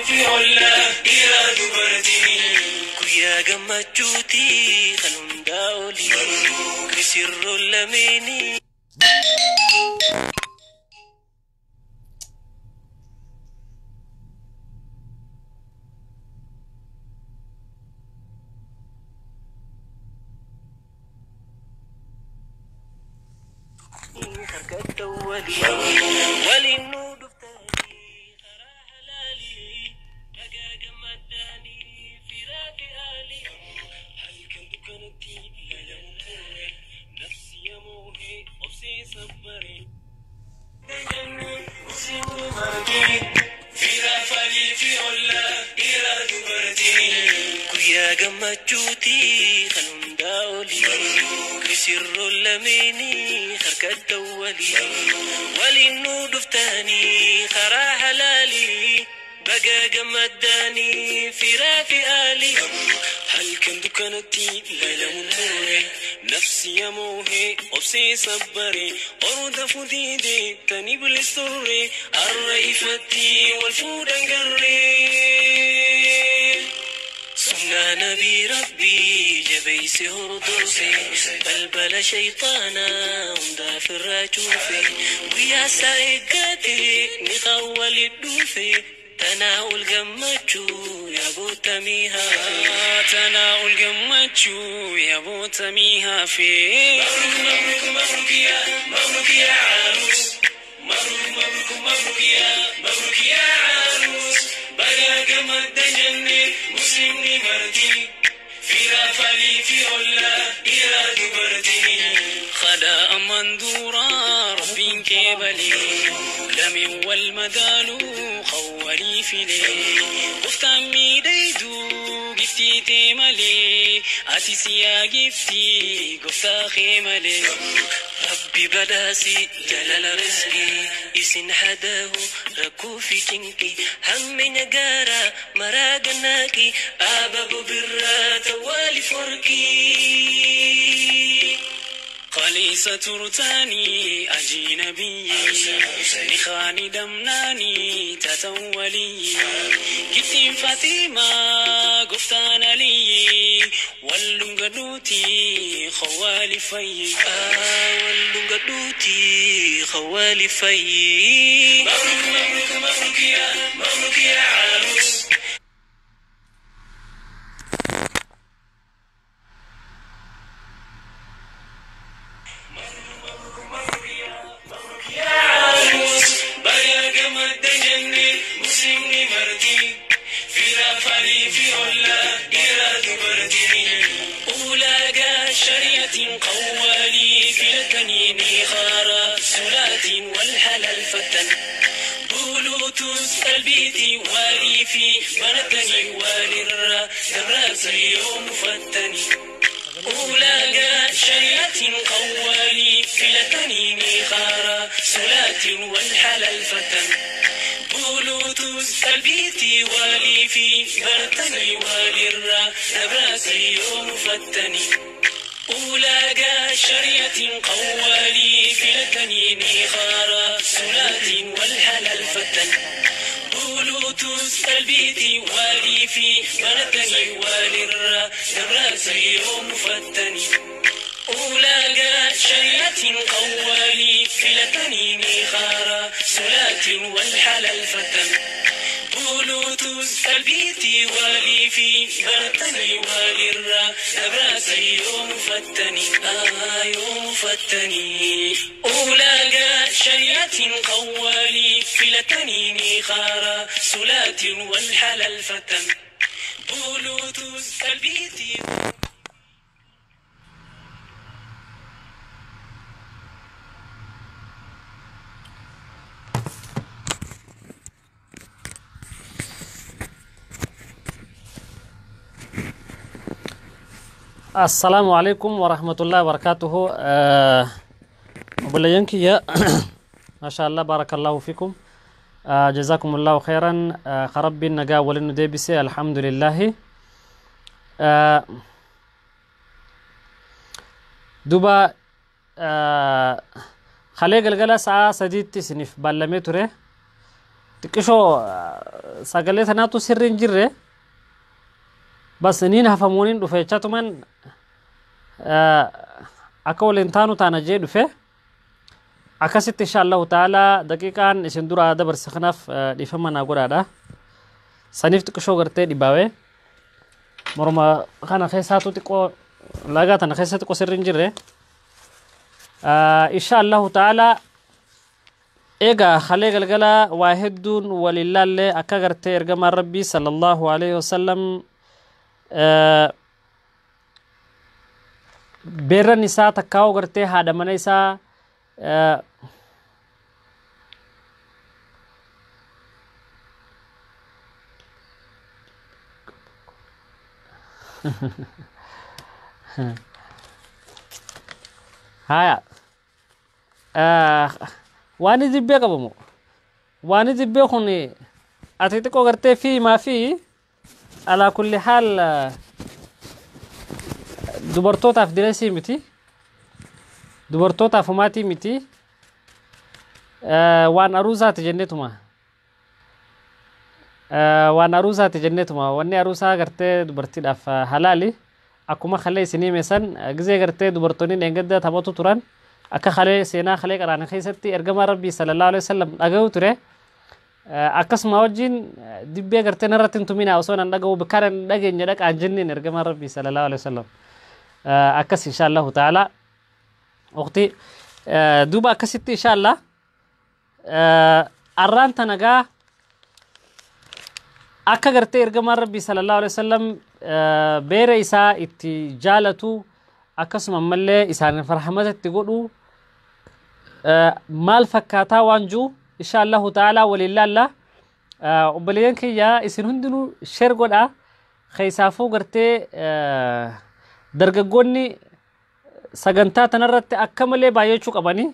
Fi ollaa dhiiraa dubartii. Guyyaa gammachuuti kan hundaa olii. Misirroon lameenii. Harkatti walii. Waliin nu dhuftanii karaa halaalii. Dhagaa gammaddaanii firaa fi aalii. Halkan dukkanatti lalamuun turre. Nafsi yamoohee obsee sabbaree. Guyyaa gammachuuti kan hundaa olii. Misirroon lameenii harkatti walii. Waliin nu dhuftanii karaa halaalii. Baga gammaddaanii firaa fi aalii. Halkan dukkanatti lalamuun turre. Nafsi yamoohee obsee sabbaree. Orda fudiidee tan iblis turre. Arra ifatti wal fuudhan garree. Sunnaa nabii rabbii jabeeyse hordoofe. Balbala shayxaanaa hundaaf irraa cuufe. Guyyaa isaa eeggate ni qawwali dhufe. Tanaa ol gammachuu yaa bootamii hafe. Tanaa ol gammachuu yaa bootamii hafe. مبروك مبروك يا مبروك يا عروس. مبروك مبروك مبروك يا مبروك يا عروس. بقى قمد جنة مسلم مرتي. في رافالي في علا إلى دبرتي. Kadaa ammaan duraa rabbiin kee balee. Lameen wal madaaluu qawwalii filee. Gooftaan miidhagduu giftii tee malee. Ati siyaa giftii gooftaa kee malee. ربي بداسي جلال رزقي إسن حداه ركو في تنكي هم نجارة مراجناكي أباب برا توالي فركي. Qaliisa turtaanii ajii nabiyyi. Nikaani damnaanii taatan waliyyi. Giftiin Fatimaa gooftaan Aliyyi. Wal dhungadhuutii khawwaali fayyi. واللنقدوتي خوالي في. مبروك مبروك مبروك يا مبروك يا عروس. يا عروس بيا قمد جنة مسلم مرتي. في رافالي في علا إلى دبرتي. أولاقا شريعة قوالي في التنين خارا سلات والحلال فتن. بلوتوث البيت والي في بلدني والر دراسي يوم فتني. أولاقا شريعة قوالي في التنين خارا سلات والحلال فتن. بلوتوث البيت والي في بلدني والر دراسي يوم فتني. أولاقا شريعة قوالي في التنين خارا سلات والحلال فتن. بلوتوث البيت والي في بلدني والر دراسي يوم فتني. أولاقا شريعة قوالي في التنين خارا سلات والحلال فتن. بلوتوث البيت والي في بلدني والر دراسي يوم فتني. يوم فتني. أولاقا شريعة قوالي في التنين خارا سلات والحلال فتن. بلوتوث البيت. السلام عليكم ورحمة الله وبركاته. Obboleeyyan kiyya, ما شاء الله، بارك الله فيكم، جزاكم الله خيرا. Rabbiin nagaa waliin nu deebise، الحمد لله. Duba kalee galgala sa'a 3tti isiniif ballamee ture. Xiqqishoo sagalee tanaatu sirri hin jirre bas niin hafamuuniin dhufe jechatuman akka waliin taanu taana jee dhufe akkasitti insha Allahu ta'ala daqiiqaan isin dura dabarse kanaaf dhiifama naa godhaadha. Saniif xiqqishoo gartee dhibaawee morma kana keessaatu xiqqoo lagaa tana keessa xiqqoo sirri hin jirre insha Allahu ta'ala. Egaa halee galgala waa hedduun waliin laallee akka gartee ergamaan rabbii sallallahu alaihi wasallam beerran isaa takkaa'uu gartee haadha mana isaa haya waan dibbee qabamu waan dibbee kun ati xiqqoo gartee fi maa fi alaa kulli haal dubartootaaf direesii miti dubartootaaf humaatii miti waan aruusaati jenneetuma waan aruusaati jenneetuma wanni aruusaa gartee dubartiidhaaf halaali akkuma kalee isinii meessan gizee gartee dubartoonni dheengadda taphatu turan akka kalee seenaa kalee qaraana keessatti ergamaa rabbii sallallahu alaihi wasallam dhaga'u ture akkasuma wajjin dibbee gartee narratti hin tuminaa osoo nan dhaga'u bakka nan dhageenye dhaqaan jenneen ergamaa rabbii sallallahu alaihi wasallam akkas insha Allahu ta'ala waqti duuba akkasitti insha Allah arraan tanagaa akka gartee ergamaan rabbii sallallahu alaihi wasallam beera isaa itti jaalatu akkasuma ammallee isaan farhamata itti godhu maal fakkaataa waan jiru insha Allahu ta'ala waliin laalla. Obboleeyyan kiyya isin hundinuu sheer godhaa keessaafuu gartee dargaggoonni sagantaa tanarratti akka malee baay'achuu qabanii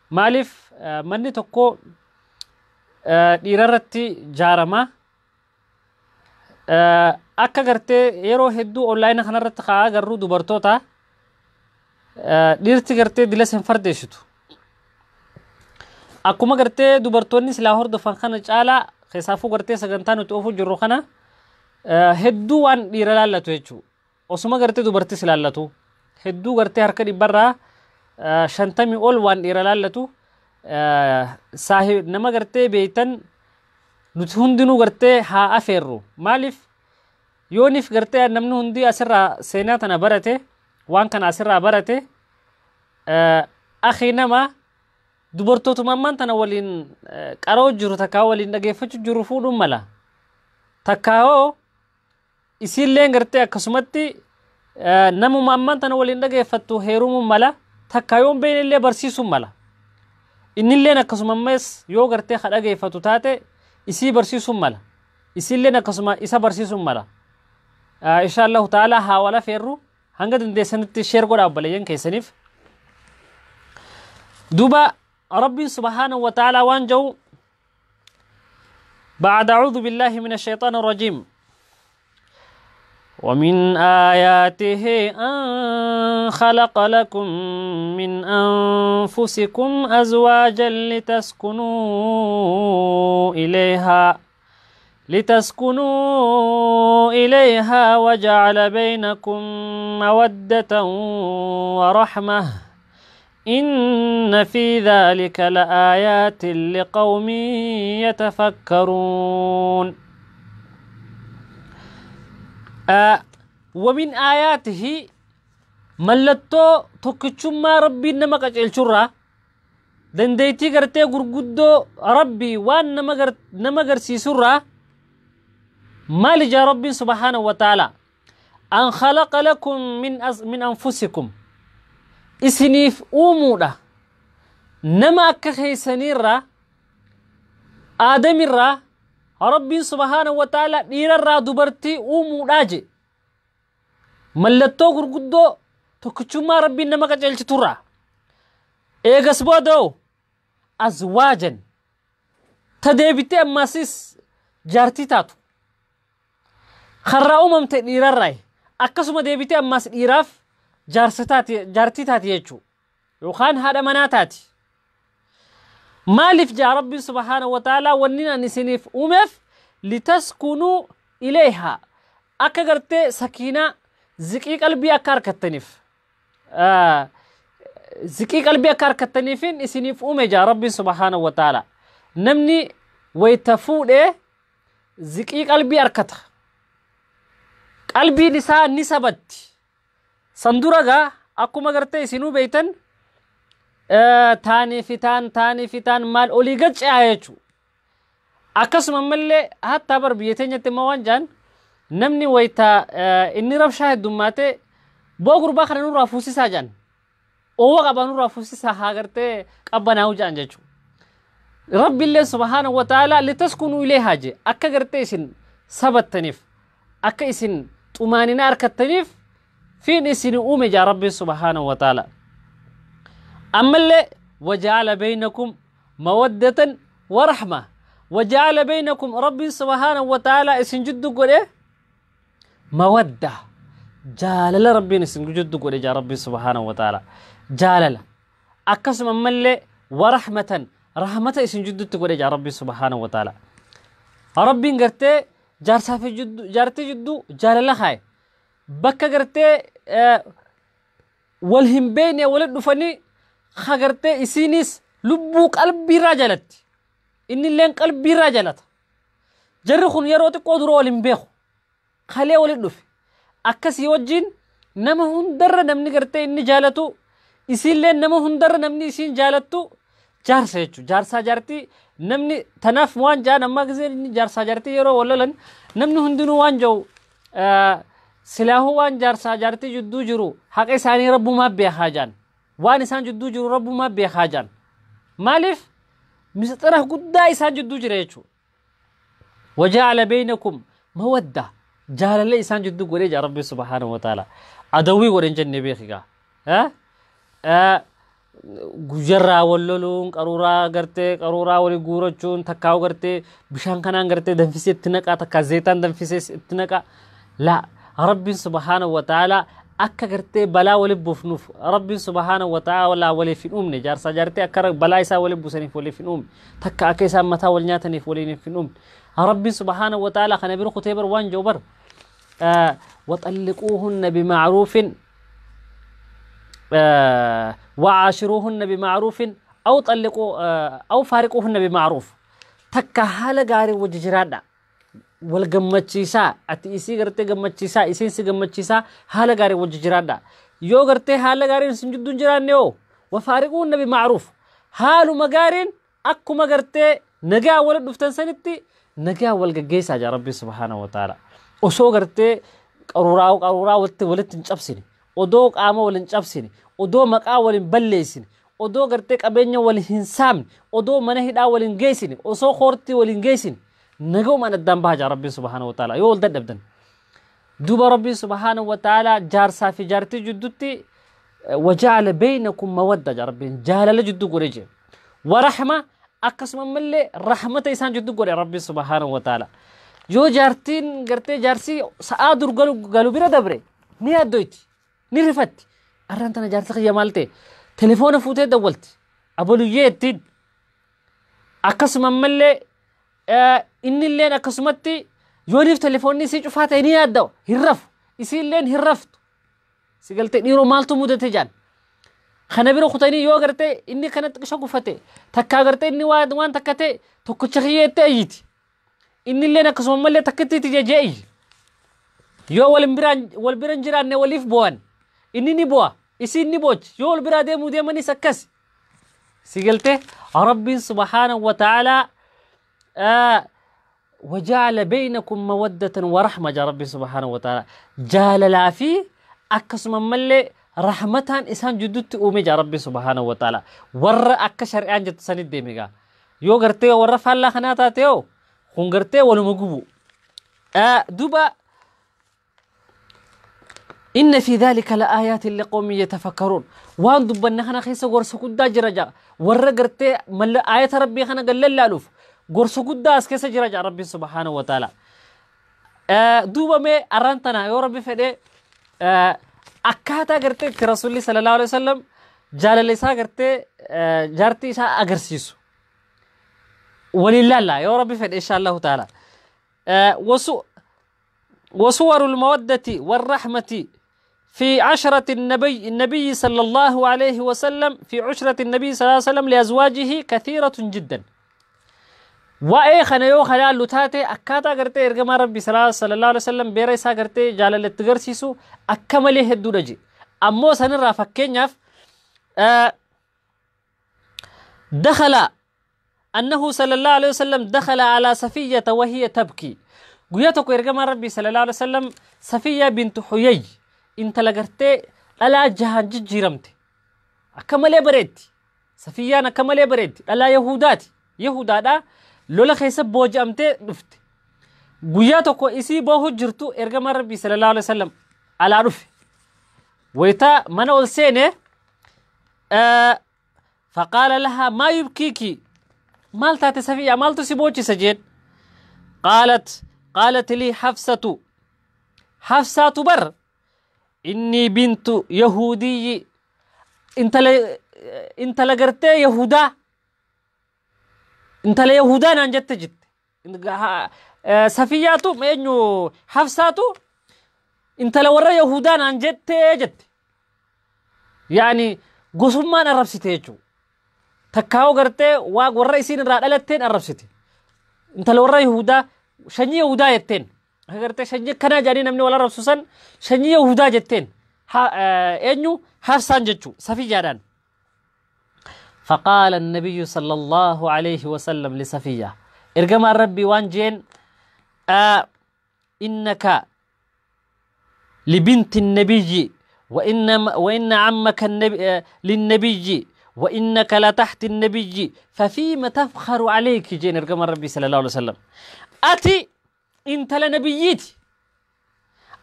maaliif manni tokko dhiirarratti jaarama akka gartee yeroo hedduu onlaayina kanarratti kaa'aa garuu dubartoota dhiirti gartee dilas hin fardeessitu. Akkuma gartee dubartoonni silaa hordofan kana caalaa keessaafuu gartee sagantaa nuti oofuu jirru kana hedduu waan dhiira laallatu jechuudha. Osuma gartee dubartis laallatu hedduu gartee harka dhibbarraa 50 ol waan dhiira laallatu nama gartee beeytan nuti hundinuu gartee haa afeerru. Maaliif yooniif gartee namni hundi asirraa seenaa tana barate waan kana asirraa barate akhi nama dubartootuma ammaan tana waliin qaroo jiru takkaa waliin dhageeffachuu jiru fuudhuun mala. Takkaa hoo isiilleen gartee akkasumatti namuma ammaan tana waliin dhageeffattu heerumuun mala takkaa yoon beeknellee barsiisuun mala. Innilleen akkasuma ammas yoo gartee ha dhageeffatu taate isii barsiisuun mala. Isiilleen akkasuma isa barsiisuun mala. Insha Allahu ta'ala haa wal afeerru hanga dandeessanitti sheer godhaa obboleeyyan keessaniif. Duuba ربي سبحانه وتعالى وانجو بعد أعوذ بالله من الشيطان الرجيم ومن آياته أن خلق لكم من أنفسكم أزواجا لتسكنوا إليها وجعل بينكم مودة ورحمة إن في ذلك لآيات لقوم يتفكرون. ومن آياته ملتو تكچما ربي نما قچلچرا دنديتي غرتي غرغدو ربي وان نما غرسيسرا مالج ربي سبحانه وتعالى أن خلق لكم من أنفسكم isiniif uumuudha nama akka keessaniirraa aadamirraa rabbiin subhaanahu wa ta'ala dhiirarraa dubartii uumuudhaa je mallattoo gurguddoo tokkichummaa rabbiin nama qajeelchiturraa eegas booda'u azwaajan ta deebitee ammaasis jaartii taatu karraa uumamte dhiirarraa akkasuma deebitee ammaas dhiiraaf jaartii taati jechuu yookaan haadha manaa taati. Maaliif jaa Rabbiin subhaanahu wa ta'aalaa wanni ani isiniif uumeef litaskunuu ilayhaa akka gartee sakiinaa ziqii qalbii akka harkattaniif ziqii qalbii akka harkattaniifin isiniif uume jaa Rabbiin subhaanahu wa ta'aalaa. Namni wayta fuudhee ziqii qalbii harkata. Qalbiin isaa ni sabatti. San dura gaa akkuma gartee isinuu beeytan taanii fi taan taanii fi taan maal olii gad ce'aa jechuudha. Akkasuma ammallee hattaa bar biyya teenyatti immoo waan jaan namni wayta inni rabshaa heddummaatee boo gurbaa kana nurraa fuusisaa jaan. Oowwa qaba nurraa fuusisaa haa gartee qabbanaa'u jaan jechuudha. Rabbiillee subhaanahu wa ta'aalaa litaskunuu ilayhaa jee akka gartee isin sabattaniif akka isin xumaaninaa harkattaniif fiin isin uume jaa Rabbiin subhaanahu wa ta'aalaa. Ammallee waja'ala baynakum mawaddatan wa rahma. Waja'ala baynakum Rabbiin subhaanahu wa ta'aalaa isin jiddu godhe mawadda jaalala Rabbiin isin jiddu godhe jaa Rabbiin subhaanahu wa ta'aalaa jaalala akkasuma ammallee wa rahmatan rahmata isin jiddutti godhe jaa Rabbiin subhaanahu wa ta'aalaa. Rabbiin gartee jaarsaa fi jaartii jidduu jaalala kaaye bakka gartee wal hin beekne walitti dhufanii ha gartee isiinis lubbuu qalbiirraa jalatti innilleen qalbiirraa jalata. Jarri kun yeroo xiqqoo dura wal hin beeku kalee walitti dhufe akkasii wajjin nama hundarra namni gartee inni jaalatu isiilleen nama hundarra namni isiin jaalattu jaarsa jechuudha. Jaarsaa jaartii namni tanaaf waan jaan ammaa gisee inni jaarsaa jaartii yeroo wal lolan namni hundinuu waan jiru silaahuu waan jaarsaa jaartii jidduu jiru haqa isaanii rabbumaa beekaa jaan. Waan isaan jidduu jiru rabbumaa beekaa jaan. Maaliif misxira guddaa isaan jidduu jira jechuudha. Waja'ala baynakum mawadda jaalala isaan jidduu godhee jaa Rabbi subhaanahu wa ta'ala. Adawwii godhe hin jenne beeki gaa. Guyyarraa wal loluun qaruuraa gartee qaruuraa walii guurachuun takkaa'u gartee bishaan kanaan gartee danfisee itti naqaa takkaa zeetaan danfisee itti naqaa. Laa Rabbiin subhaanahu wa ta'ala akka gartee balaa waliif buufnuuf Rabbiin subhaanahu wa ta'ala waliif hin uumne jaarsaa jaartee akka balaa isaa waliif buusaniif waliif hin uumne takka akka isaan mataa wal nyaataniif waliif hin uumne. Rabbiin subhaanahu wa ta'ala kana bira kutee bar waan jiru bar waxalliquuhunna bima'ruufin وعاشروهن بمعروف أو طلقوا أو فارقوهن بمعروف. تكا حالة غاري وججرادا والغمچيسا أتي إسي غرتي غمچيسا إسين سي غمچيسا حالة غاري وججرادا يو غرتي حالة غاري سنجدون جرانيو وفارقوهن بمعروف حالو مغارين أكو مغرتي نجا ولد دفتن سنتي نجا والغغيسا جا ربي سبحانه وتعالى osoo gartee qaruuraa walitti hin cabsine odoo qaama wal hin cabsine odoo maqaa wal hin balleessine odoo gartee qabeenya wal hin saamne odoo mana hidhaa wal hin geessine osoo koortii wal hin geessine nagaumaan addaan baha jaa Rabbiin subhaanahu wa ta'ala yoo wal dadhabdan. Duuba Rabbiin subhaanahu wa ta'ala jaarsaa fi jaartii jidduutti waja'ala baynakum mawadda jaa Rabbiin jaalala jidduu godhe jee. Warahma akkasuma ammallee rahmata isaan jidduu godhe Rabbiin subhaanahu wa ta'ala. Yoo jaartiin gartee jaarsi sa'aa dur galu bira dabre ni yaaddoyti ni rifatti. Arraan tana jaarsi kiyya maal ta'e telefoona fuutee dawwalti aboluyyee ittiin akkasuma ammallee innilleen akkasumatti yooniif telefoonni isii cufaa ta'e ni yaaddawa hin rafu isiilleen hin raftu si galtee dhiiroo maaltu mudate jaan. Kana bira kutanii yoo gartee inni kana xiqqisha gufate takkaa gartee inni waan takka ta'e tokkicha kiyyeettee ayyiti. Innilleen akkasuma ammallee takkittiitti jejjee iyyi. Yoo wal bira hin jiraanne waliif bo'an inni ni bo'a isiin ni boochi yoo wal biraa deemuu deemanis akkas. Si galtee Rabbiin subhaanahu wa ta'aalaa waja'ala baynakum mawaddatan wa rahma jaa Rabbiin subhaanahu wa ta'aalaa jaalalaa fi akkasuma ammallee rahmataan isaan jidduutti uume jaa Rabbiin subhaanahu wa ta'aalaa warra akka shari'aan jettu sanitti deeme gaa yoo gartee warra faallaa kanaa taate yoo kun gartee waluma gubu. Duuba إن في ذلك لآيات لقوم يتفكرون. وان دبنا خنا خيس غرس قدا جرجا ورا غرتي مل آية ربي خنا قال لالوف غرس قدا اسكيس جرجا ربي سبحانه وتعالى. دوبا مي أرانتنا يا ربي فدي أكاتا غرتي رسول الله صلى الله عليه وسلم جالل إسا غرتي جارتي إسا أغرسيسو Waliin laalla yoo Rabbi fedhe insha Allahu ta'ala. وصور المودة والرحمة في عشرة النبي صلى الله عليه وسلم في عشرة النبي صلى الله عليه وسلم لأزواجه كثيرة جدا. وأي خنا يو خلال لتاتي أكاتا قرتي إرجما ربي صلى الله عليه وسلم بيريسا قرتي جالة تغرسيسو أكمله الدرجة. أمو سنرى فكينيف دخل أنه صلى الله عليه وسلم دخل على صفية وهي تبكي. قياتك إرجما ربي صلى الله عليه وسلم صفية بنت حيي انت لقرتي ألا جهان جيرمتي أكمل بريتي صفية أنا كمل بريتي ألا يهوداتي يهودا لولا خيسب بوج أمتي رفت. قياتك إسي بوه جرتو إرجما ربي صلى الله عليه وسلم على رف ويتا من أول سنة فقال لها ما يبكيكي مال تاتي صفية مال تسيبوشي سجين. قالت لي حفصة حفصة بر إني بنت يهودي انت لقرتي يهودا انت ليهودا نانجت جت صفياتو انه حفصاتو انت لورا يهودا نانجت جت يعني قسمان الربستيجو تكاو قرتي واق ورا رادلتين الربستي انت لورا يهودا شني يهودا يتين قرتي شني كنا جاني نمني ولا ربسوسن شني يهودا جتين انو حفصان جتشو صفي جاران. فقال النبي صلى الله عليه وسلم لصفية ارجما ربي وانجين إنك لبنت النبي وإن عمك النبي للنبي وإنك لتحت النبي ففيما تفخر عليك جين ارجما ربي صلى الله عليه وسلم. أتي انت لنبيتي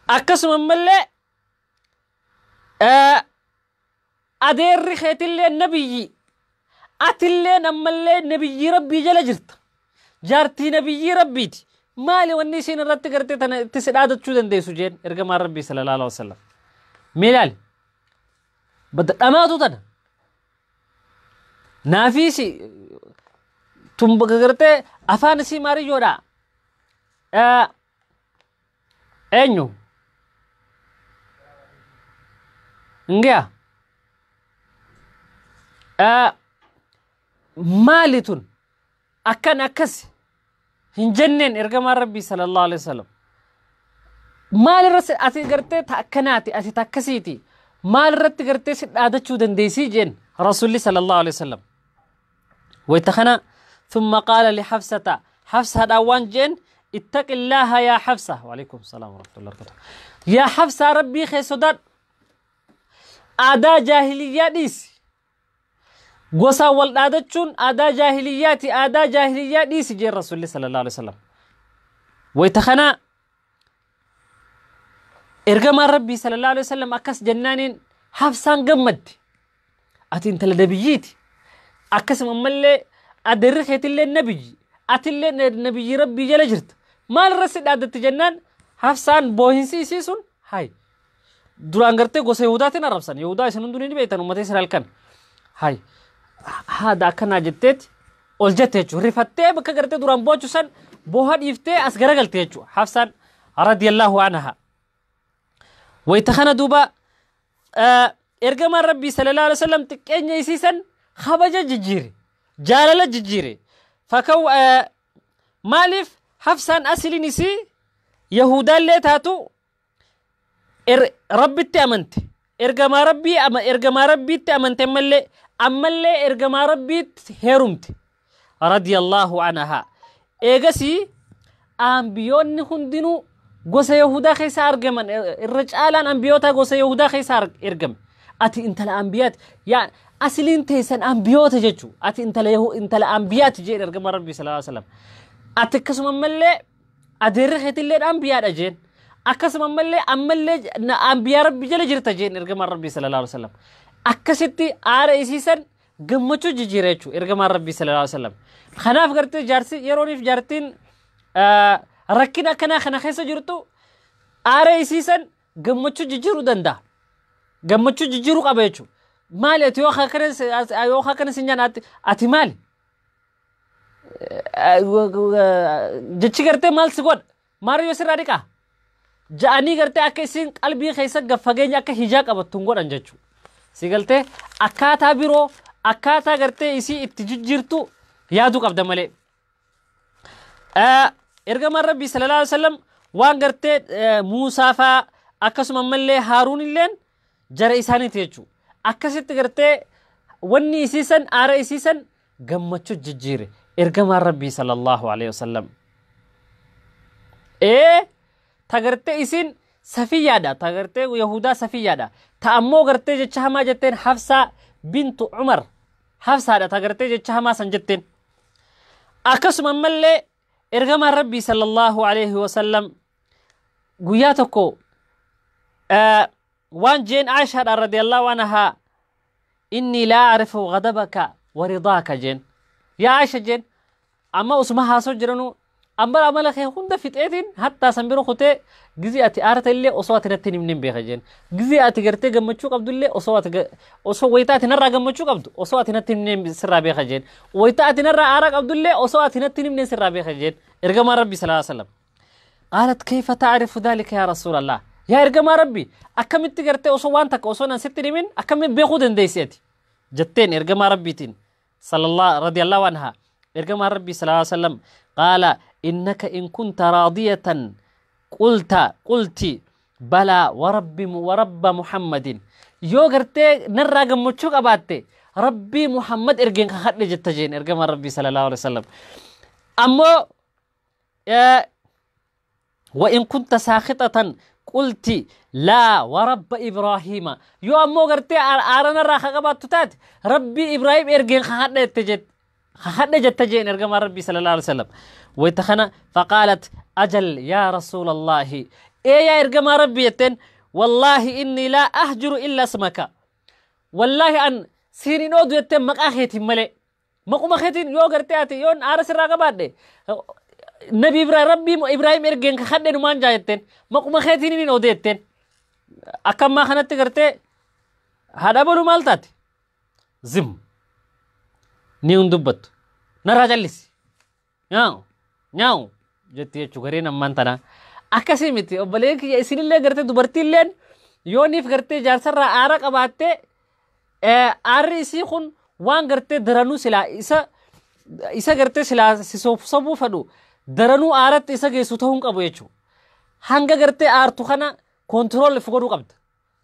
أكسم ملي أدير رخيت اللي النبي أتلي نملي نبي ربي جل جرت جارتي نبي ربيتي مالي ونيسين الرت قرتي تسد عادة شو دندي سجين ارجما ربي صلى الله عليه وسلم ميلال بدل أماتو تنا نافيسي تنبغرتي أفانسي ماري جورا أنيو نجا مالتون أكن أكس هنجنن إرجما ربي صلى الله عليه وسلم مال رس أتي قرتي تأكناتي أتي تكسيتي مال رت قرتي سد عادة شو دنديسي جن رسول صلى الله عليه وسلم. ويتخنا ثم قال لحفصة حفصة دوان جن اتق الله يا حفصة وعليكم السلام ورحمة الله وبركاته يا حفصة ربي خيسودات أدا جاهلية ديس غوسا والعادتشون أدا جاهلياتي أدا جاهلية ديس جي رسول صلى الله عليه وسلم. ويتخنا إرجما ربي صلى الله عليه وسلم أكس جنانين حفصان قمد أتي انت لنبيتي أكس مملي أدرخيت اللي النبي أتي اللي النبي ربي جل جرت ما الرسل عادة جنان حفصان بوهنسي سيسون هاي duraan gartee gosa Yahudaatiin arrabsan. Yahudaa isin hunduu ni beektan uummata Israa'el kan. Hay haadha akkanaa jetteeti ol jette jechuudha. Rifattee bakka gartee duraan boochu san booha dhiiftee as garagalte jechuudha. Hafsaan radiyallahu anha. Wayita kana duuba ergamaan Rabbii sallallahu alaihi wasallam xiqqeenya isiisan kabaja jijjiire. Jaalala jijjiire. Fakkaw maaliif Hafsaan asiliin isii Yahudaallee taatu Rabbitti amante ergamaa Rabbii ergamaa Rabbiitti amante ammallee ergamaa Rabbiitti heerumte radiyallahu anha. Eegasii ambiyoonni hundinuu gosa Yahudaa keessa argaman irra caalaan ambiyoota gosa Yahudaa keessa ergame. Ati intala ambiyaati yaa asiliin teessan ambiyoota jechuu ati intala ambiyaati jeen ergamaa Rabbii sallallahu alaihi wasallam. Ati akkasuma ammallee adeerri keetillee ambiyaadha jeen. Akkasuma ammallee ambiyaa Rabbi jala jirta jeen ergamaan Rabbii sallallahu alaihi wasallam. Akkasitti aara isiisan gammachuu jijjiira jechuudha ergamaan Rabbii sallallahu alaihi wasallam. Kanaaf gartee jaarsi yerooniif jaartiin rakkina akkanaa kana keessa jirtu aara isiisan gammachuu jijjiiruu danda'a. Gammachuu jijjiiruu qaba jechuudha. Maali ati yoo akkana sin jaan ati maali? Jechi gartee maal si godha? Maariyyoo sirraa dhiqaa? Ja'anii gartee akka isin qalbii keessa gad fageenya akka hijaa qabattu hin godhan jechuudha. Si galtee akkaataa biroo akkaataa gartee isii itti jijjiirtu yaaduu qabda malee. Ergamaan Rabbii sallallahu alaihi wasallam waan gartee Muusaa faa akkasuma ammallee Haaruun illeen jara isaaniiti jechuudha. Akkasitti gartee wanni isiisan aara isiisan gammachuu jijjiire ergamaan Rabbii sallallahu alaihi wasallam. Ee, ta gartee isin Safiyyaadha, ta gartee Yahudaa Safiyyaadha. Ta ammoo gartee jecha hamaa jetteen Hafsaa bintu Umar Hafsaadha, ta gartee jecha hamaa san jetteen. Akkasuma ammallee ergamaan Rabbii sallallahu alaihi wasallam guyyaa tokko waan jeen Aishaadha radiyallahu anhaa, "Inni laa acrifu ghadabaka wa ridaaka," jeen. "Yaa Aisha," jeen, "amma usuma haasoo jiranuu amma amala kee hunda fixeetiin hattaa san bira kutee gizii ati aarta illee osoo ati natti hin himne beeka," jeen. "Gizii ati gartee gammachuu qabdu illee osoo ati osoo wayitaa ati narraa gammachuu qabdu osoo ati natti hin himne sirraa beeka," jeen. "Wayitaa ati narraa aara qabdu illee osoo ati natti hin himne sirraa beeka," jeen ergamaan Rabbii sallallahu alaihi wasallam. قالت كيف تعرف ذلك يا رسول الله؟ Yaa ergamaa Rabbi, akkamitti gartee osoo waan takka osoo nan sitti himin akkamitti beekuu dandeesseeti jetteen ergamaa Rabbiitiin sallallahu radiyallahu anha. Ergamaan Rabbii sallallahu alaihi wasallam qaala, "إنك إن كنت راضية قلت قلت بلى ورب ورب محمد." Yoo gartee narraa gammachuu qabaatte, Rabbii Muhammad ergeen kakadhe jetta jeen ergamaan Rabbii sallallahu alaihi wasallam. Ammoo وإن كنت ساخطة قلت لا ورب إبراهيم. Yoo ammoo gartee aarana irraa kaqabaattu taate, Rabbii Ibraahim ergeen kakadhe jette jette kakadhe jette jeen ergamaan Rabbii sallallahu alaihi wasallam. Wayta kana فقالت أجل يا رسول الله. Ee, yaa ergamaa Rabbii jetteen. والله إني لا أهجر إلا اسمك. Wallaahi an siin hin oodu jetteen maqaa keetiin malee. Maquma keetiin yoo gartee ati yoon aara sirraa qabaadhe, Nabi Ibrahim, Rabbii Ibrahim ergeen kakadhe numaan jaa jetteen. Maquma keetiin hin oode jetteen. Akka ammaa kanatti gartee haadha balu maal taate? Zim. Ni hin dubbattu. Narraa callisi. Nyaa'u. Nyaa'u. Jetti jechuu gareen ammaan tanaa. Akkasii miti, obboleen kiyya. Isinillee gartee dubartiilleen yooniif gartee jaarsarraa aara qabaattee, aarri isii kun waan gartee daranuu silaa isa gartee silaa si sobuu fedhu daranuu aaratti isa geessu ta'uu hin qabu jechuudha. Hanga gartee aartu kana control if godhuu qabda.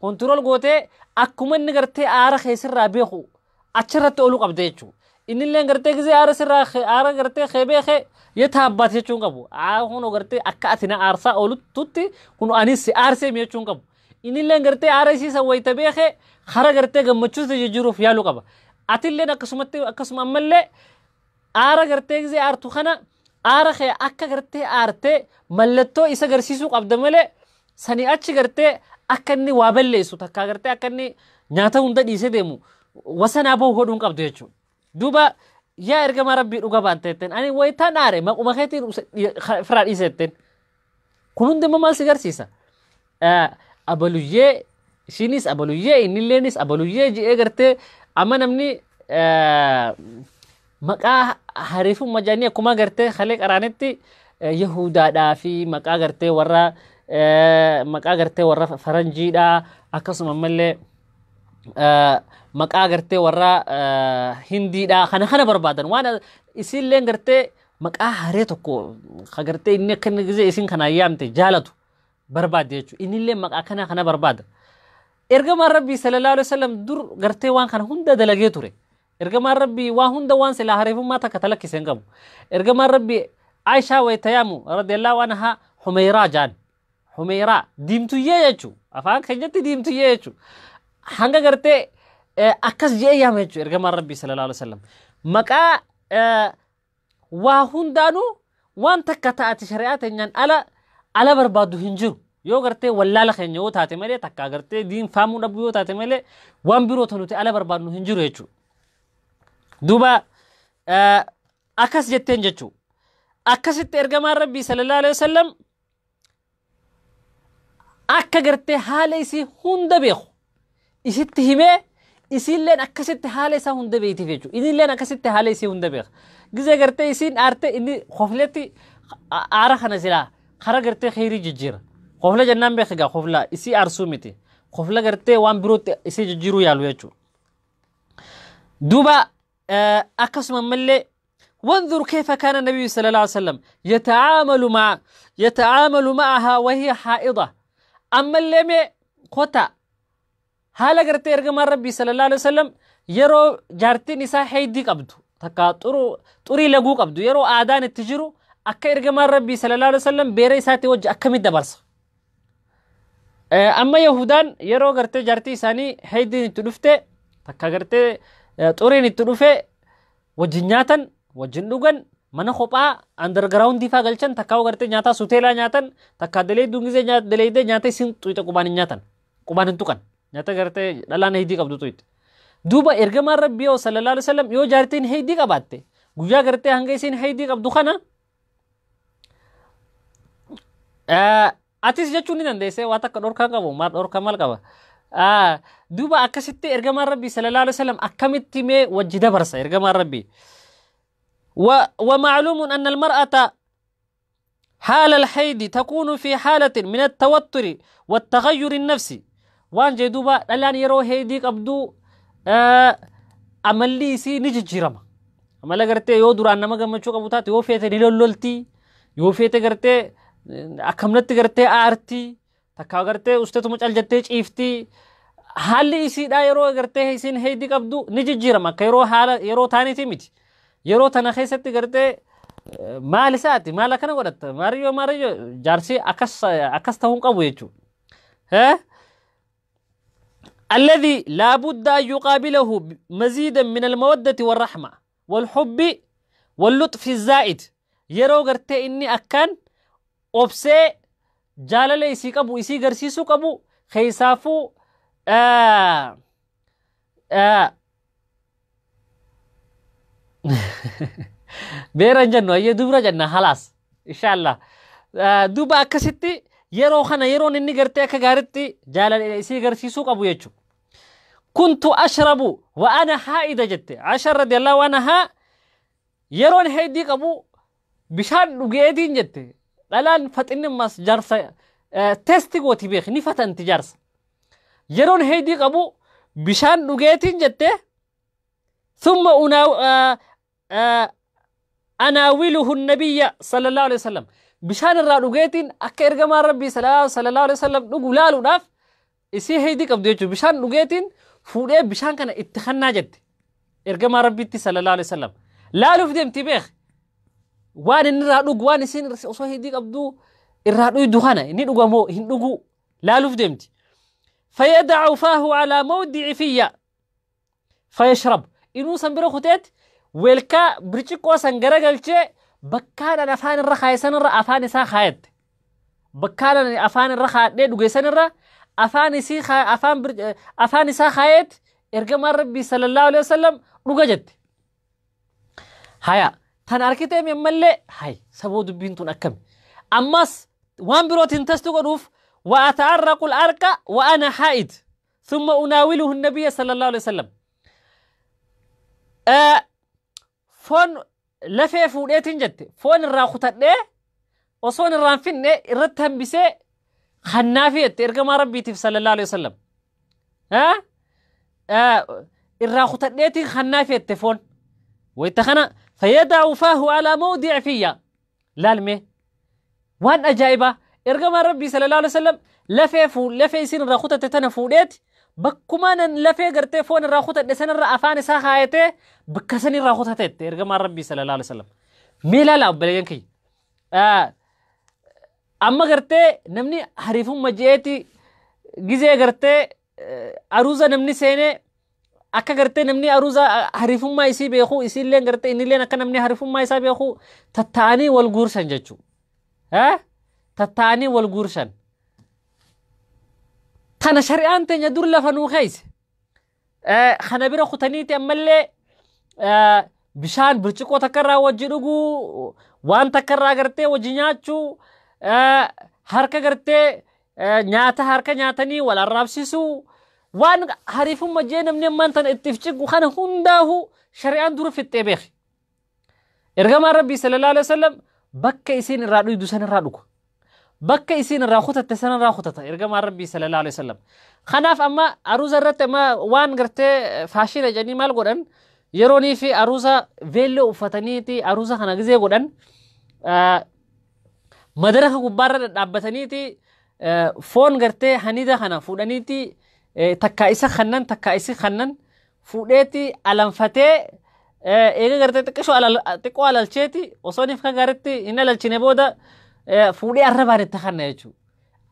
Control gootee akkuma inni gartee aara keessirraa beeku achirratti ooluu qabda jechuudha. Innillee gartee gizee aara sirraa aara gartee kee beekee yetaabbaat jechuun qabu. Kun gartee akka ati na aarsaa ooluttutti kun anis si aarsee jechuun qabu. Innillee gartee aara isiisa wayita beekee hara gartee gammachuutti jijjiiruuf yaaluu qaba. Atilleen akkasumatti, akkasuma ammallee aara gartee gizee aartu kana aara kee akka gartee aartee mallattoo isa garsiisuu qabda malee, sanii achi gartee akka inni waa balleessu takkaa gartee akka inni nyaata hunda dhiisee deemu wasanaa bahu godhuu hin qabdu jechuudha. Duuba, "Yaa ergamaa Rabbii, dhuga baante," jetteen, "ani wayitaan aare maquma keetiin firaa dhiise," jetteen. Kun hundi immoo maal si garsiisa? Abaluyyee ishiinis abaluyyee innilleenis abaluyyee ji'ee gartee amma namni maqaa hariifummaa jedhanii akkuma gartee kalee qaraanetti Yahudaadhaa fi maqaa gartee warra maqaa gartee warra faranjiidhaa, akkasuma ammallee maqaa gartee warra Hindiidhaa kana kana barbaadan. Waan isiilleen gartee maqaa haree tokko ka gartee inni akka inni gizee isin kanaan yaamte jaalatu barbaadde jechuudha. Innillee maqaa kana kana barbaada. Ergamaan Rabbii sallallahu alaihi wasallam dur gartee waan kana hunda dalagee ture. Ergamaan Rabbii waa hunda waan silaa hariifummaa takka talakkise hin qabu. Ergamaan Rabbii Aishaa wayita yaamu radiyallahu anhaa Humeyraa jaan. Humeyraa diimtuyyee jechuudha. Afaan keenyatti diimtuyyee jechuudha. Hanga gartee akkas je'ee yaama jechuudha ergamaan Rabbii sallallahu alaihi wasallam. Maqaa waa hundaanuu waan takka ta'ati shari'aa teenyaan ala ala barbaadu hin jiru. Yoo gartee wallaala keenya yoo taate malee, takka gartee diin faamuu dhabuu yoo taate malee, waan biroo nuti ala barbaadnu hin jiru jechuudha. Duuba akkas jetteen jechuudha. Akkasitti ergamaan Rabbii sallallahu alaihi wasallam akka gartee haala isii hunda beeku isitti himee Isiilleen akkasitti haala isaa hunda beektiif jechuudha. Innilleen akkasitti haala isii hunda beeka. Gizee gartee isiin aarte inni kofletti aara kana silaa kara gartee kheyrii jijjiira. Kofla jennaan beeka egaa kofla isii aarsuu miti. Kofla gartee waan birootti isii jijjiiruu yaalu jechuudha. Duuba akkasuma ammallee وانظر كيف كان النبي صلى الله عليه وسلم يتعامل معها وهي حائضة. أما اللي قطع haala gartee ergamaan rabbii sallallahu alaihi wasallam yeroo jaartiin isaa heeydii qabdu takka xurii laguu qabdu yeroo aadaan itti jiru akka ergamaan rabbii sallallahu alaihi wasallam beera isaatti wajji akkamitti dabarsa. Amma Yahudaan yeroo gartee jaartii isaanii heeydiin itti dhufte takka gartee xuriin itti dhufe wajjin nyaatan wajjin dhugan mana kophaa underground faa galchan takka gartee nyaataa suteelaa nyaatan takka daleeduun gizee daleedee nyaata isin xuyxe qubaan hin nyaatan qubaan hin tuqan. Nyaata gartee dhalaan heeydii qabdu tuyte. Duuba ergamaan rabbii yoo sallallahu alaihi wasallam yoo jaartiin heeydii qabaatte guyyaa gartee hanga isiin heeydii qabdu kana atis jechuun ni dandeesse waa takka dhorkaa qabu maal dhorkaa maal qaba. Duuba akkasitti ergamaan rabbii sallallahu alaihi wasallam akkamitti mee wajji dabarsa ergamaan rabbii. ومعلوم أن المرأة حال الحيض تكون في حالة من التوتر والتغير النفسي. waan jee duuba dhalaan yeroo heeydii qabdu amalli isii ni jijjiirama. Amala gartee yoo duraan nama gammachuu qabu taate yoo feete ni lollolti, yoo feete gartee akkamnatti gartee aarti, takka gartee usteetuma cal jettee ciifti. Haalli isiidhaa yeroo gartee isiin heeydii qabdu ni jijjiirama. Akka yeroo haala yeroo taaniiti miti. Yeroo tana keessatti gartee maal isaati maal akkana godhatta maariyyoo maariyyoo jaarsi akkas akkas ta'uu hin qabu jechuudha. الذي لا بد أن يقابله مزيدا من المودة والرحمة والحب واللطف الزائد. yeroo gartee inni akkaan obsee jaalala isii qabu isii garsiisuu qabu keessaafuu beera hin jennu ayyee dubra jenna halaas inshallah. Duuba akkasitti yeroo kana yeroon inni gartee akka gaaritti jaalala isii garsiisuu qabu jechuudha. Kuntu ashrabu wa ana haa'ida jette Aisha radiyallahu anha yeroon heeydii qabu bishaan dhugeetiin jette dhalaan faxinni ammas jaarsa testi gooti beek ni fatanti jaarsa. Yeroon heeydii qabu bishaan dhugeetiin jette thumma anaawiluhu nabiyya sallallahu alaihi wasallam bishaan irraa dhugeetiin akka ergamaan rabbii sallallahu alaihi wasallam dhugu laaluudhaaf isii heeydii qabdu jechuudha. Bishaan dhugeetiin fuudhee bishaan kana itti kannaa jette ergamaa rabbiitti sallallahu alaihi wasallam laaluuf deemti beek waan inni irraa dhugu waan isiin osoo heeydii qabdu irraa dhuydu kana inni dhugamoo hin dhugu laaluuf deemti. فيدع فاه على موضع فيا فيشرب inuu san bira kuteet weelkaa birciqoo san garagalchee bakkaadhaan afaan irra kaaye sanirra afaan isaa kaayatte. Bakkaadhaan afaan irra kaadhee dhuge sanirra afaan isii afaan afaan isaa kaayeet ergamaan rabbii sallallahu alaihi wasallam dhuga jette. Haya tan arkitee ammallee hay saboo dubbiin tun akkami. Ammas waan birootiin testu godhuuf وأتعرق العرق وأنا حائد ثم أناوله النبي صلى الله عليه وسلم. Foon lafee fuudheetiin jette foon irraa kutadhee osoon irraan finne irratti hambisee kannaafi jette ergamaa rabbiitiif sallallahu alaihi wasallam. Irraa kutadheetiin kannaafi jette foon. Wayita kana fayyadaa'u faahu alaa mawdi'a fiyya laalmee waan ajaa'ibaa ergamaan rabbii sallallahu alaihi wasallam lafee lafee isin irraa kutatte tana fuudheeti bakkuma nan lafee gartee foon irraa kutadhe sanarra afaan isaa kaayatee bakka san irraa kutateette ergamaan rabbii sallallahu alaihi wasallam. Mee ilaala obboleeyyan kiyya. Amma gartee namni hariifumma je'eeti gizee gartee aruuza namni seenee akka gartee namni aruuza hariifummaa isii beeku isiilleen gartee innilleen akka namni hariifummaa isaa beeku tatta'anii wal guursan jechuudha. Tatta'anii wal guursan. Tana shari'aan teenya dur lafa nuu keeyse. Kana bira kutaniiti ammallee bishaan birciqoo takka irraa wajji dhuguu waan takka irraa gartee wajji nyaachuu harka gartee nyaata harka nyaatanii wal arraabsisuu Waan hariifumma jee namni ammaan tana ittiif cigu kana hundaahu shari'aan dura fixxee beeki. Ergamaan Rabbii sallallahu alaihi wasallam bakka isiin irraa dhuydu san irraa dhuga. Bakka isiin irraa kutatte san irraa kutata ergamaan Rabbii sallallahu alaihi wasallam. Kanaaf amma aruuza irratti amma waan gartee faashina jedhanii maal godhan yeroonii fi aruuza veelloo uffataniiti aruuza kana gizee godhan madaraka gubbaarra dhadhaabbataniiti foon gartee hanida kana fuudhaniiti takkaa isa kannan takkaa isi kannan fuudheeti alanfatee eega gartee xiqqoo alalcheeti osoo inni akka gaariitti hin alalchine booda fuudhee arrabaan itti kanna jechuudha.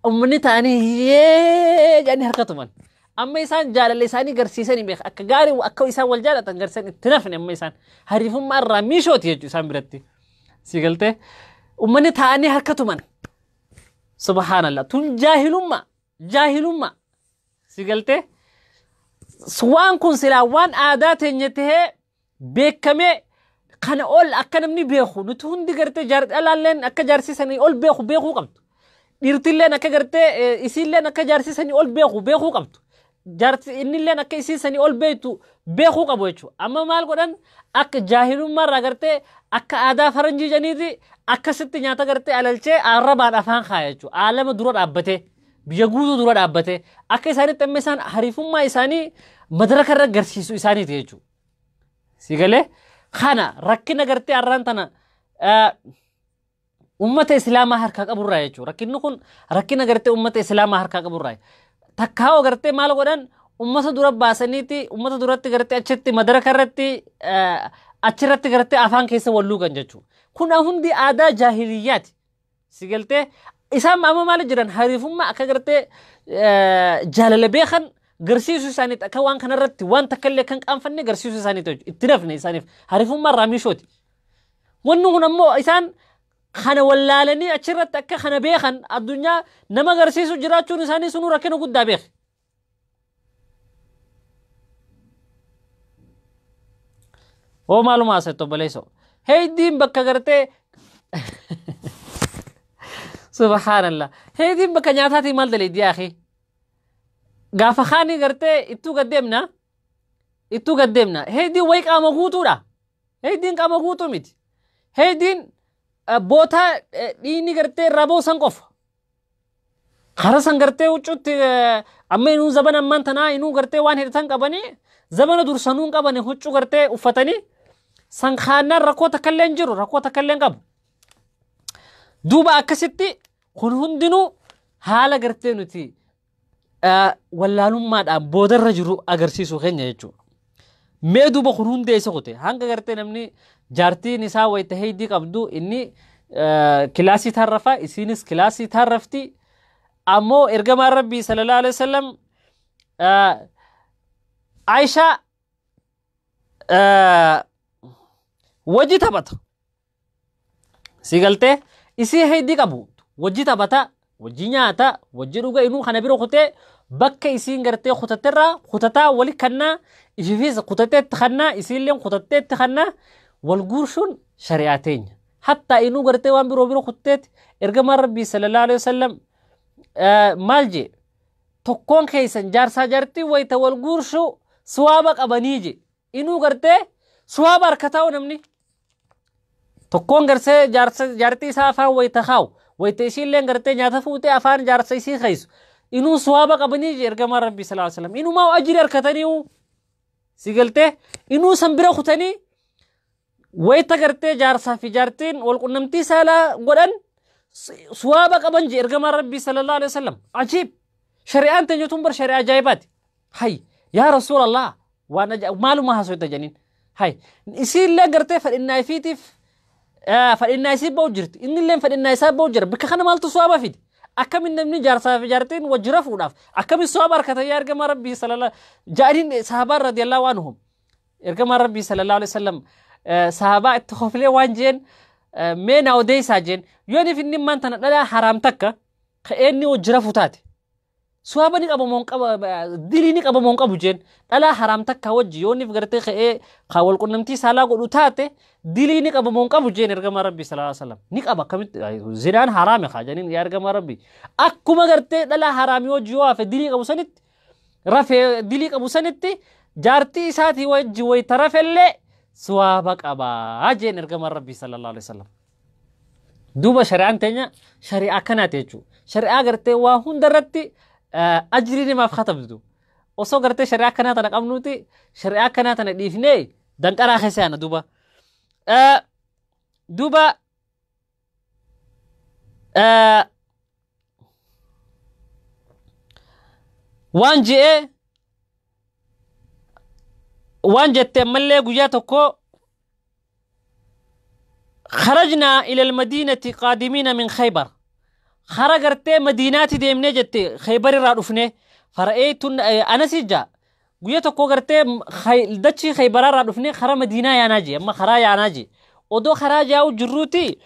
Uummanni ta'anii yee jedhanii harka tuman. Amma isaan jaalala isaanii garsiisanii beeka akka gaarii akka isaan wal jaalatan garsiisan itti nafne amma isaan hariifummaa irraa miishooti jechuudha isaan biratti. Si galtee uummanni ta'anii harka tuman. Subhaanallah tun jaahilummaa jaahilummaa. Si galtee waan kun silaa waan aadaa teenya tahee beekamee kana ol akka namni beeku nuti hundi gartee dhalaalleen akka jaarsisanii ol beeku beekuu qabdu. Dhiirtilleen akka gartee isiilleen akka jaarsisanii ol beeku beekuu qabdu. Jaarsi innilleen akka isiisanii ol beektu beekuu qabu jechuudha. Amma maal godhan akka jaahilummaa irraa gartee akka aadaa faranjii janiiti akkasitti nyaata gartee alalchee arrabaan afaan kaaya jechuudha. Aalama dura dhaabbatee biyya guutuu dura dhaabbatee akka isaanitti amma isaan hariifummaa isaanii madaraka irra garsiisu isaaniiti jechuudha. Si galee kana rakkina gartee arraan tana ummata islaamaa harkaa qaburraa jechuudha. Rakkinni kun rakkina gartee ummata islaamaa harkaa qaburraa. Takkaa'oo gartee maal godhan ummata dura baasaniiti ummata duratti gartee achitti madaraka irratti achirratti gartee afaan keessa walluugan jechuudha. Kun hundi aadaa jaahiliyyaati. Si galtee isaan amma maal jiran hariifummaa akka gartee jaalala beekan garsiisuu isaaniiti akka waan kanarratti waan takka illee kan qaanfanne garsiisuu isaaniiti jechuudha. Itti nafne isaaniif hariifummaa irraa miishooti. Wanni kun ammoo isaan kana wallaalanii achirratti akka kana beekan addunyaa nama garsiisu jiraachuun isaanii sunuu rakkina guddaa beeke. Hoo maaluma haasa'e obboleessoo. Heeydiin bakka gartee subhaanallah. Heeydiin bakka nyaataatii maal daleeddi yaaqii? Gaafa kaanii gartee ittuu gaddeemna. Ittuu gaddeemna. Heeydiin wayi qaama guutuudha. Heeydiin qaama guutuu miti. Heeydiin bootaa dhiigni gartee irraa boosan qofa. Kara san gartee huccuutti amma inuu zabana ammaan tanaa inuu gartee waan hidhatan qabanii zabana dursanuu hin qabani huccuu gartee uffatanii san kaannaan rakkoo takka illee hin jiru rakkoo takka illee hin qabu. Duuba akkasitti kun hundinuu haala gartee nuti wallaalummaadhaan boodarra jiru agarsiisu keenya jechuudha. Mee duuba kun hundee isa kute hanga gartee namni jaartiin isaa wayita heydii qabdu inni kilaasii taarrafa isiinis kilaasii taarrafti ammoo ergamaan Rabbii sallallahu alaihi wasallam Aishaa wajji taphata. Si galtee isii heydii qabu wajji taphata wajji nyaata wajji dhuga inuu kana bira kutee bakka isiin gartee kutatterraa kutataa wali kannaa ishiifis kutatteetti kannaa isiilleen kutatteetti kannaa wal guurshuun shari'aa teenya. Hattaa inuu gartee waan biroo biroo kutteetti ergamaan Rabbii sallallahu alaihi wasallam maal jee tokkoon keessan jaarsaa jaartii wayita wal guurshuu suwaaba qabanii je inuu gartee suwaaba harka namni tokkoon gartee jaartii isaa afaan wayita kaa'u wayita isiilleen gartee nyaata fuutee afaan jaarsa isii keeysu inuu suwaaba qabanii je ergamaan Rabbii sallallahu alaihi wasallam inumaa ajiri harkatanii si galtee inuu san bira kutanii wayita gartee jaarsaa fi jaartiin wal qunnamtii saalaa godhan suwaaba qaban je ergamaan Rabbii sallallahu alaihi wasallam ajiib shari'aan teenya tun bar shari'aa ajaa'ibaati hay yaa rasuulallah waan maaluma haasofta janiin hay isiillee gartee fadhinnaa ifiitiif fadhinnaa isii ba'u jirti innillee fadhinnaa isaa ba'u jira bakka kana maaltu suwaaba fide akkamin namni jaarsaa fi jaartiin wajji rafuudhaaf akkamin suwaaba harkatan yaa ergamaa Rabbii sallallahu jaaniin sahabaan radiyallahu anhum ergamaa Rabbii sallallahu alaihi wasallam sahabaa itti koflee waan jeen mee na odeessaa jeen yooniif inni maan tana dhalaa haraam takka ka'eenni wajji rafu taate suwaaba ni qaba moon qaba dilii ni qaba moon qabu jeen dhalaa haraam takka wajji yooniif gartee ka'ee ka wal qunnamtii saalaa godhu taate dilii ni qaba moon qabu jeen ergamaa Rabbii sallallahu alaihi wasallam ni qaba akkamitti zinaan haraame kaa janiin yaa ergamaa Rabbii akkuma gartee dhalaa haraamii wajji yoo hafe dilii qabu sanitti Rafee dilii qabu sanitti jaartii isaatii wajji wayta rafellee sawaaba qabaa jeen ergamaan Rabbii sallallahu alaihi wasallam. Duuba shari'aan teenya shari'aa akkanaati jechuudha. Shari'aa gartee waa hunda irratti ajrii namaaf katabdu. Osoo gartee shari'aa akkanaa tana qabnuuti shari'aa akkanaa tana dhiifnee danqaraa keessa yaana duuba. Duuba waan je'ee waan jette ammallee guyyaa tokko خرجنا إلى المدينة قادمين من خيبر. خرجت مدينة ديمنة جت خيبر رادفنه فرأيت أنا سجا قيت كوغرت دتشي خيبر رادفنه خرا مدينة يا ناجي أما خرا يا ناجي ودو خرا جاو جروتي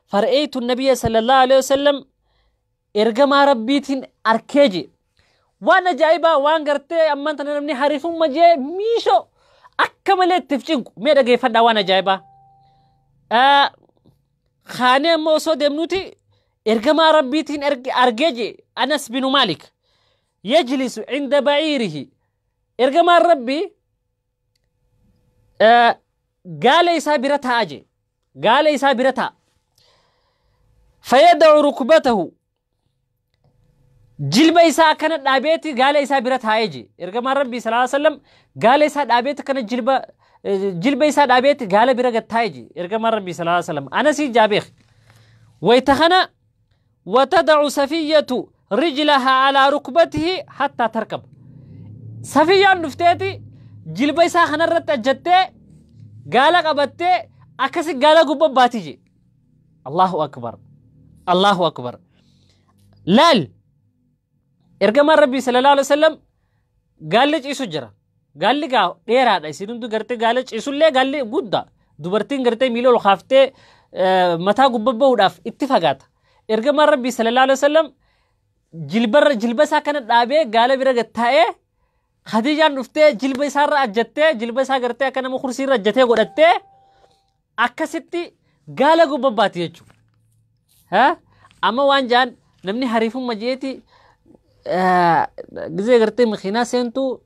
فرأيت النبي صلى الله عليه وسلم إرجما ربيتين أركيجي وانا جايبة وان قرت أما أنت نمني حريفون ما جاي ميشو أكملت تفجنكو ميدا جاي فدا وانا جايبة خانه موسو دمنوتي إرجما ربيتين أرججي أنس بن مالك يجلس عند بعيره إرجما ربي قال إسابرتها أجي قال إسابرتها فيدع ركبته جلب إساء كانت دابيتي قال إسابرتها أجي إرجما ربي صلى الله عليه وسلم قال إساء دابيتي كانت جلب إساء دابيتي قال برقت تايجي إرجما ربي صلى الله عليه وسلم أنس جابيخ ويتخنى وتدع سفية رجلها على ركبته حتى تركب. سفية نفتاتي جلب إساء خنرت أجتة قال قبتة أكسي قال قبب باتيجي. الله أكبر الله أكبر. لال إرجما ربي صلى الله عليه وسلم قال لك إيسو جرا قال لك ديرا إيسو دو قرتي قال لك إيسو لي قال لي قد دوبرتين قرتي ميلو الخافتي متى قبب وداف اتفاقات. إرجما ربي صلى الله عليه وسلم جلبر جلبسا كانت دابي قال برقت تاي خديجة نفتي جلبسا رجتة جلبسا قرتي كان مخرسي رجتة قرتي أكستي قال قبب باتيجو. ها أما وان جان نمني حريفون مجيتي جزء قرتي مخينا سنتو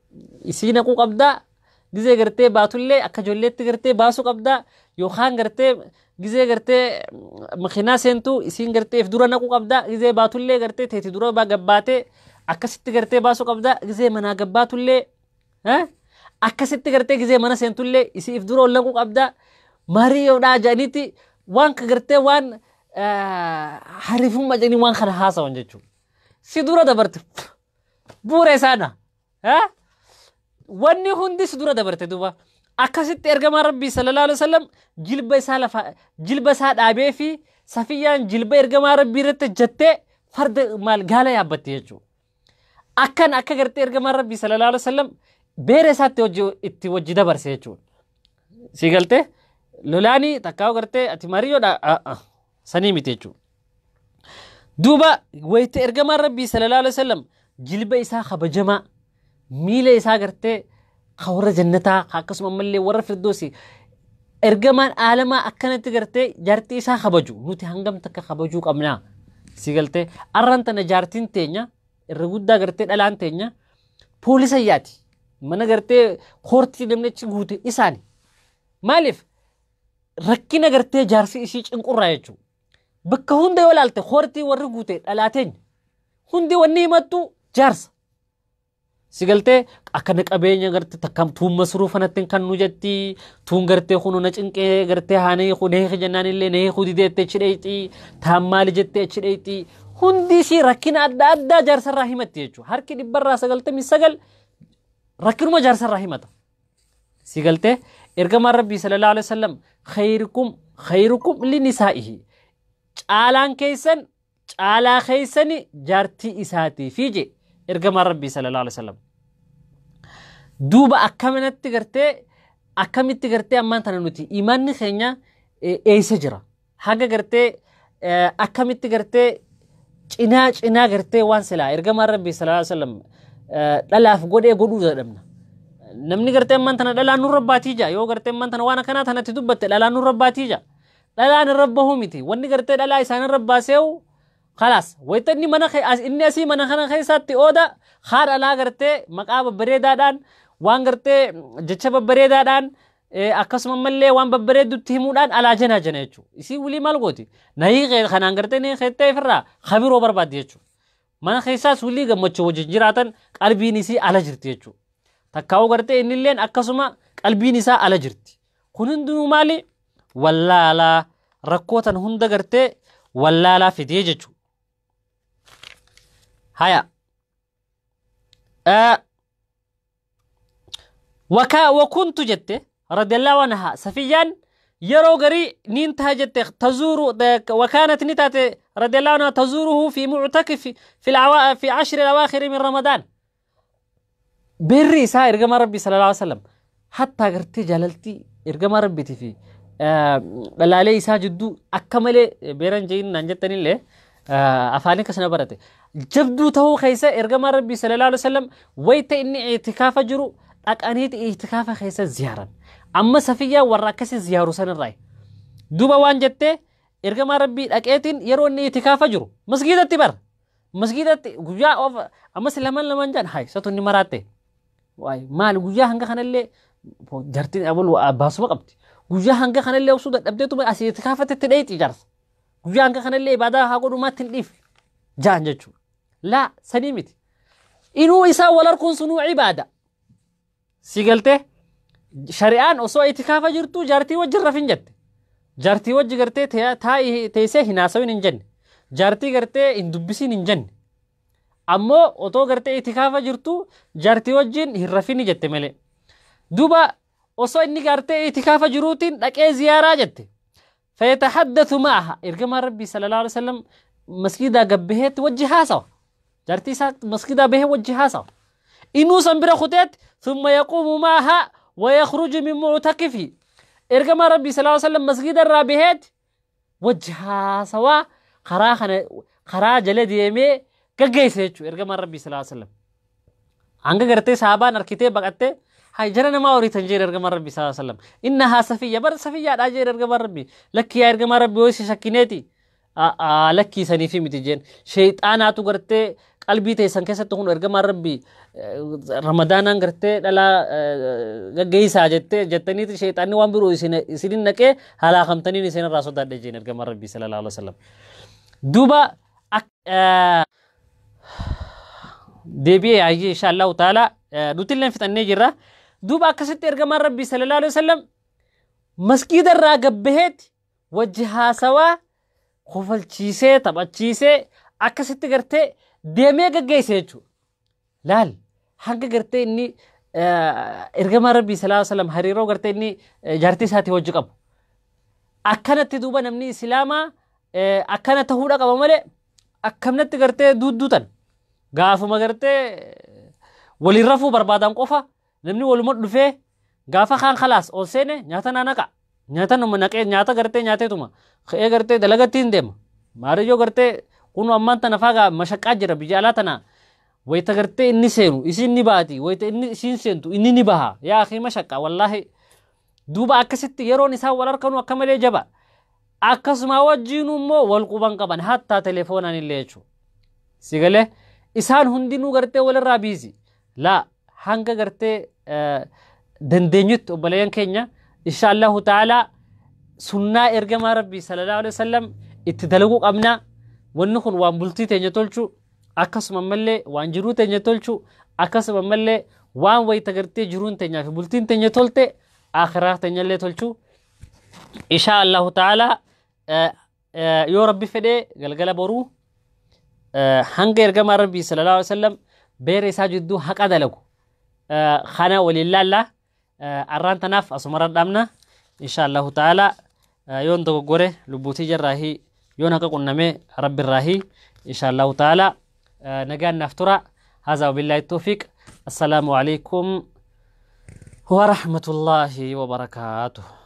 يسينا قو قبدا جزء قرتي باتولي أكجوليت قرتي باسو قبدا يوخان قرتي جزء قرتي مخينا سنتو يسين قرتي فدورا نقو قبدا جزء باتولي قرتي تيتي دورا باقباتي أكست قرتي باسو قبدا جزء منا قباتولي ها أكست قرتي جزء منا سنتولي يسي فدورا لنقو قبدا ماريو دا جانيتي وان قرتي وان حريفون مجاني وان خنا وان جتشو سيدورا دبرت بوري سانا ها واني هندي سيدورا دبرت دوبا أكست إرجما ربي صلى الله عليه وسلم جلب سالفة جلب ساد أبي في سفيان جلب إرجما ربي رت جتة فرد مال قال يا بتيجو أكن أكجرت إرجما ربي صلى الله عليه وسلم بيرسات توجه التوجه دبر سيجو سيقلته لولاني تكاو قرتي أتماريو دا سنيمي تيجو دوبا ويت إرجما ربي صلى الله عليه وسلم جلب إساء خبجما ميل إساء قرتي خور جنتا خاكس مملي ور فردوسي إرجما عالما أكنت قرتي جارتي إساء خبجو نوتي هنگم تك خبجو قمنا سيقلتي أرنتنا جارتين تينيا الرغودة قرتي الألان تينيا بوليسياتي من قرتي خورتي لمنتش غوتي إساني مالف ركينا قرتي جارسي إسيج انقر رايجو بك هندي ولالتي خورتي ورغوتي الألاتين هندي ونيمتو جارس سيقلتي أكنك أبيني قرتي تكام توم مصروفة نتن كان نجتي توم قرتي خونو نجنكي قرتي هاني خو نهي جنان اللي نهي خو دي دي تشريتي تامالي جتي تشريتي هندي سي ركينا أدى أدى جارس الرحمة يجو هركي دبر سقلتي من سقل ركينو ما جارس الرحمة سيقلتي إرجما ربي صلى الله عليه وسلم خيركم خيركم لنسائه caalaan keessan caalaa keessani jaartii isaatii fi je ergamaan rabbii sallallahu alaihi wasallam duuba akkaminatti gartee akkamitti gartee ammaan tana nuti imaanni keenya eessa jira haga gartee akkamitti gartee cinaa cinaa gartee waan silaa ergamaan rabbii sallallahu alaihi wasallam dhalaaf godhee godhuu jedhamna namni gartee ammaan tana dhalaan nurra baatii jaa yoo gartee ammaan tana waan akkanaa tanatti dubbatte dhalaan nurra baatii jaa dhalaan irra bahuu miti wanni gartee dhalaa isaan irra baaseewu Khalaas wayita inni mana inni asii mana kana keessatti ooda haadha alaa gartee maqaa babbareedaadhaan waan gartee jecha babbareedaadhaan akkasuma mallee waan babbareeddutti himuudhaan alaa janaa jana jechuudha. Isii wilii maal gooti? Nahii kanaan gartee ni keettee ofirraa kabiroo barbaaddi jechuudha. Mana keessaas wilii gammachuu wajjin jiraatan qalbiin isii ala jirti jechuudha. Takkaa'uu gartee innilleen akkasuma qalbiin isaa ala jirti. Kun hundinuu maali? Wallaalaa rakkootan hunda gartee wallaalaa fidee jechuudha. Haya. Wakuntu jette radiyallahu anha Safiyyaan yeroo garii niin taha jette tazuuru wakaanat ni taate radiyallahu anha tazuuruhu fi muctakifi fi ashri alawaakhiri min Ramadaan. Beerri isaa ergama Rabbii sallallahu alaihi wasallam hattaa gartee jaalaltii ergama Rabbiitii fi dhalaalee isaa jidduu akka malee beeran jeyin naan jettanillee afaan akkasana barate. Jabduu ta'uu keessa ergama Rabbii sallallahu alaihi wasallam wayita inni itikaafa jiru dhaqaniiti itikaafa keessa ziyaaran. Amma Safiyyaa warra akkasii ziyaaru sanirraa. Duuba waan jettee ergama Rabbii dhaqeetiin yeroo inni itikaafa jiru masgiidatti bara. Masgiidatti guyyaa of ammas lamaan lamaan jaan hayi satu inni maraatte. Waay maal guyyaa hanga kanallee jartiin abul baasuma qabdi. Guyyaa hanga kanallee osoo dadhabdeetuma asii itikaafatetti dheeyxi jaarsa. Guyyaa hanga kanallee ibaadaa haa godhumaatti hin dhiifne. Jaan jechuudha. Laa sanii miti. Inuu isaa wal harkuun sunuu ibaada. Si galtee shari'aan osoo itikaafa jirtu jaartii wajjin rafin jette. Jaartii wajji gartee teessee hin haasawin hin jenne. Jaartii gartee hin dubbisiin hin jenne. Ammoo otoo gartee itikaafa jirtu jaartii wajjin hin rafini jette malee. Duuba osoo inni gartee itikaafa jiruutiin dhaqee ziyaaraa jette. Fayatahaddathu ma'aha ergamaa Rabbii sallallahu alaihi wasallam masgiidaa gabbaheetti wajji haasawa. Jaartii isaa masgiidaa bahee wajji haasawa. Inuu san bira kuteetti thumma yaquumu ma'aha wa yakhruju min mu'takifi. Ergamaa Rabbii sallallahu alaihi wasallam masgiida irraa baheetti wajji haasawaa karaa kana karaa jala deemee gaggeesse jechuudha ergamaan Rabbii sallallahu alaihi wasallam. Hanga gartee sahabaan harkitee baqattee hay jara namaa horiitan jedhe ergamaan Rabbii sallallahu alaihi wasallam. Innahaa Safiyya bar Safiyyaadhaa jedhe ergamaan Rabbii. Lakki yaa ergamaa Rabbii ho'i shakkineeti. Lakkii saniifi miti jeen. Sheexaanaatu gartee qalbii teessan keessatti kun ergamaan Rabbii Ramadaanaan gartee dhalaa gaggeessaa jettee jettaniiti sheexaanni waan biroo isinin naqee halaakamtaniin isin irraa sodaadhe jeen ergamaan Rabbii sallallahu alaihi wasallam. Duuba deebi'ee hayyee insha Allahu ta'ala nuti illee fixannee jirra. Duuba akkasitti ergamaan Rabbii sallallahu alaihi wasallam masgiida irraa gabbaheetti wajji haasawaa kofalchiisee taphachiisee akkasitti gartee deemee gaggeesse jechuudha. Laal hanga gartee inni ergamaa Rabbii sallallahu alaihi wasallam hariiroo gartee inni jaartii isaatii wajji qabu. Akkanatti duuba namni Islaamaa akkana ta'uudha qaba malee akkamnatti gartee duudduutan gaafuma gartee waliin rafuu barbaadan qofa namni waluma dhufee gaafa kaan khalaas ol seene nyaata naa naqa nyaata nama naqee nyaata gartee nyaateetuma ka'ee gartee dalagatti hin deema maariyyoo gartee kun ammaan tana faagaa mashaqqaa jira biyya alaa tana wayita gartee inni seenu isiin ni baati wayita inni isiin seentu inni ni baha yaa akhi mashaqqaa wallaahi duuba akkasitti yeroon isaan wal harkanuu akka malee jaba akkasuma wajjiin immoo wal quban qaban hattaa telefoonaan illee jechuudha. Si galee isaan hundinuu gartee walirraa biizi. Laa hanga gartee dandeenyutti obboleeyyan keenya insha Allahu ta'ala sunnaa ergamaa Rabbii sallallahu alaihi wasallam itti dalaguu qabna. Wanni kun waan bultii teenya tolchu akkasuma mallee waan jiruu teenya tolchu akkasuma mallee waan wayita gartee jiruun teenyaa fi bultiin teenya tolte akhiraa teenya illee tolchu. Insha Allahu ta'ala yoo Rabbi fedhee galgala boruu hanga ergamaa Rabbii sallallahu alaihi wasallam beera isaa jidduu haqa dalagu kana waliin laalla arraan tanaaf asumarra dhaabna insha Allahu ta'ala yoon dogoggore lubbuutii jarraahii yoon haqa qunnamee Rabbirraahii insha Allahu ta'ala nagaan naaf tura. Haza wabillahi tawfiiq. Assalaamu alaikum wa rahmatullahi wa barakaatuh.